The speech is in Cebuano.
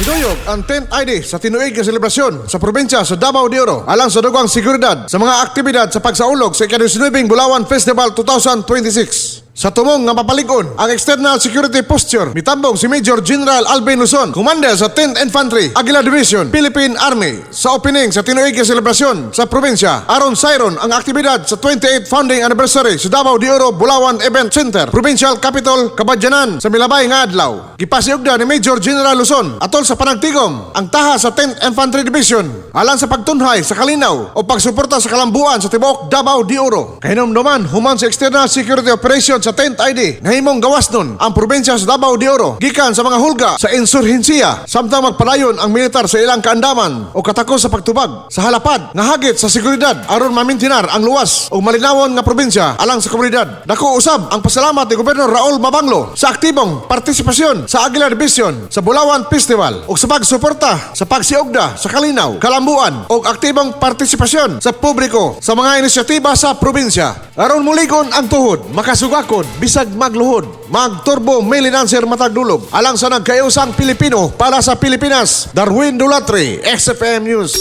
Niduyog ang 10th ID sa tinuig nga selebrasyon sa probinsya sa Davao de Oro alang sa dugang seguridad sa mga aktibidad sa pagsaulog sa ika-19 Bulawan Festival 2026. Sa tumong nga mapalig-on ang external security posture, mitambong si Major General Alvin Luzon, commander sa 10th Infantry, Aguila Division, Philippine Army, sa opening sa tinuig nga selebrasyon sa probinsya aron sayron ang aktibidad sa 28th founding anniversary sa Davao de Oro Bulawan Event Center, Provincial Capitol, Cabadyanan, sa milabay nga adlaw. Gipasiugda ni Major General Luzon atol sa panagtigom ang taha sa 10th Infantry Division alang sa pagtunhay sa kalinaw o pagsuporta sa kalambuan sa tibuok Davao de Oro. Kahinumduman human sa external security operation sa 10th ID, nahimong gawasnon ang probinsya sa Davao de Oro gikan sa mga hulga sa insurhensiya samtang magpadayon ang militar sa ilang kaandaman o katakos sa pagtubag sa halapad nga hagit sa seguridad aron mamintinar ang luwas ug malinawon nga probinsya alang sa komunidad. Dako usab ang pasalamat ni Gobernador Raul Mabanglo sa aktibong partisipasyon sa Aguila Division sa Bulawan Festival ug sa pagsuporta sa pagsiugda sa kalinaw, kalambuan ug aktibong partisipasyon sa publiko sa mga inisyatiba sa probinsya. Aron muligon ang tuhod, makasugakod bisag magluhod, magturbo Lancer matag dulog alang sa nagkayusang Pilipino para sa Pilipinas. Darwin Dulatri, XFM News.